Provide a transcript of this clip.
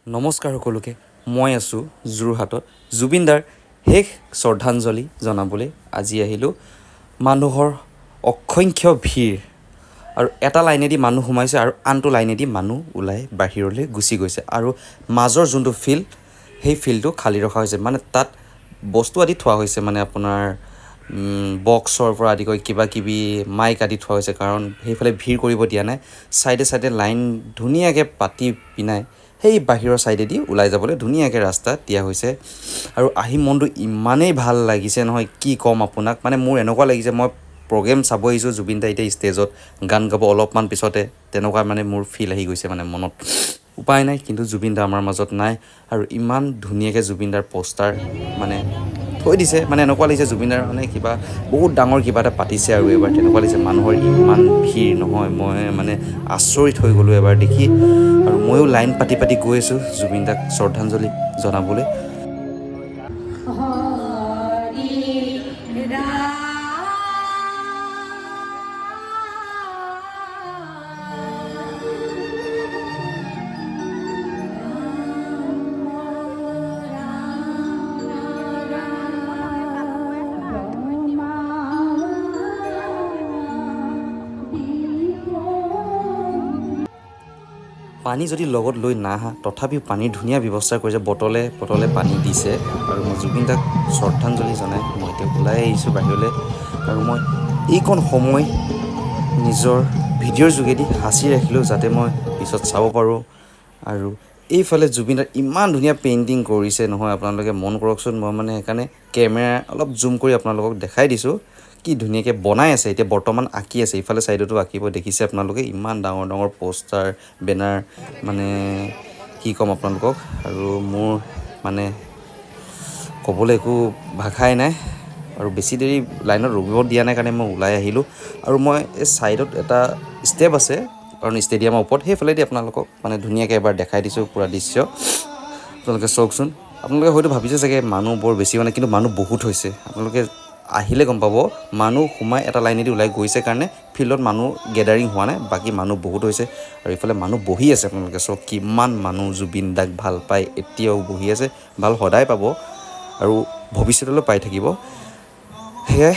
নমস্কাৰ সকলোকে, মই আছোঁ যোৰহাটত। জুবিনদাৰ শেষ শ্ৰদ্ধাঞ্জলি জনাবলৈ আজি আহিলোঁ। মানুহৰ অসংখ্য ভিৰ আৰু এটা লাইনেদি মানুহ সোমাইছে আৰু আনটো লাইনেদি মানুহ ওলাই বাহিৰলৈ গুচি গৈছে আৰু মাজৰ যোনটো ফিল্ড, সেই ফিল্ডটো খালী ৰখা হৈছে। মানে তাত বস্তু আদি থোৱা হৈছে, মানে আপোনাৰ বক্সৰ পৰা আদি কৰি কিবা কিবি মাইক আদি থোৱা হৈছে, কাৰণ সেইফালে ভিৰ কৰিব দিয়া নাই। ছাইডে ছাইডে লাইন ধুনীয়াকৈ পাতি পিনাই সেই বাহিৰৰ ছাইডেদি ওলাই যাবলৈ ধুনীয়াকৈ ৰাস্তা দিয়া হৈছে। আৰু আহি মনটো ইমানেই ভাল লাগিছে নহয়, কি ক'ম আপোনাক। মানে মোৰ এনেকুৱা লাগিছে মই প্ৰগ্ৰেম চাব আহিছোঁ, জুবিন দা এতিয়া ষ্টেজত গান গাব অলপমান পিছতে, তেনেকুৱা মানে মোৰ ফিল আহি গৈছে মানে মনত। উপায় নাই, কিন্তু জুবিন দা আমাৰ মাজত নাই। আৰু ইমান ধুনীয়াকৈ জুবিন দাৰ পষ্টাৰ মানে থৈ দিছে, মানে এনেকুৱা লাগিছে জুবিন দাৰ মানে কিবা বহুত ডাঙৰ কিবা এটা পাতিছে আৰু এইবাৰ তেনেকুৱা লাগিছে। মানুহৰ ইমান ভিৰ নহয়, মই মানে আচৰিত হৈ গ'লোঁ এবাৰ দেখি। আৰু ময়ো লাইন পাতি পাতি গৈ আছোঁ জুবিন দাক শ্ৰদ্ধাঞ্জলি জনাবলৈ। হৰি ৰাম। পানী যদি লগত লৈ নাহা, তথাপিও পানীৰ ধুনীয়া ব্যৱস্থা কৰিছে, বটলে বটলে পানী দিছে। আৰু মই জুবিন দাক শ্ৰদ্ধাঞ্জলি জনাই মই এতিয়া ওলাই আহিছোঁ বাহিৰলৈ। আৰু মই এইকণ সময় নিজৰ ভিডিঅ'ৰ যোগেদি সাঁচি ৰাখিলোঁ, যাতে মই পিছত চাব পাৰোঁ। আৰু এইফালে জুবিন দাৰ ইমান ধুনীয়া পেইণ্টিং কৰিছে নহয়, আপোনালোকে মন কৰকচোন। মই মানে সেইকাৰণে কেমেৰা অলপ জুম কৰি আপোনালোকক দেখাই দিছোঁ, কি ধুনীয়াকৈ বনাই আছে। এতিয়া বৰ্তমান আঁকি আছে, ইফালে ছাইডতো আঁকিব। দেখিছে আপোনালোকে ইমান ডাঙৰ ডাঙৰ পষ্টাৰ বেনাৰ, মানে কি ক'ম আপোনালোকক। আৰু মোৰ মানে ক'বলৈ একো ভাষাই নাই। আৰু বেছি দেৰি লাইনত ৰখিব দিয়া নাই কাৰণে মই ওলাই আহিলোঁ। আৰু মই এই ছাইডত এটা ষ্টেপ আছে, কাৰণ ষ্টেডিয়ামৰ ওপৰত সেইফালেদি আপোনালোকক মানে ধুনীয়াকৈ এবাৰ দেখাই দিছোঁ পূৰা দৃশ্য। আপোনালোকে চাওকচোন। আপোনালোকে হয়তো ভাবিছে চাগে মানুহ বৰ বেছি হোৱা নাই, কিন্তু মানুহ বহুত হৈছে। আপোনালোকে আহিলে গম পাব, মানুহ সোমাই এটা লাইনেদি ওলাই গৈছে কাৰণে ফিল্ডত মানুহ গেডাৰিং হোৱা নাই, বাকী মানুহ বহুত হৈছে। আৰু ইফালে মানুহ বহি আছে, আপোনালোকে চাওক কিমান মানুহ জুবিন দাক ভাল পায় এতিয়াও বহি আছে। ভাল সদায় পাব আৰু ভৱিষ্যতলৈ পাই থাকিব। সেয়াই।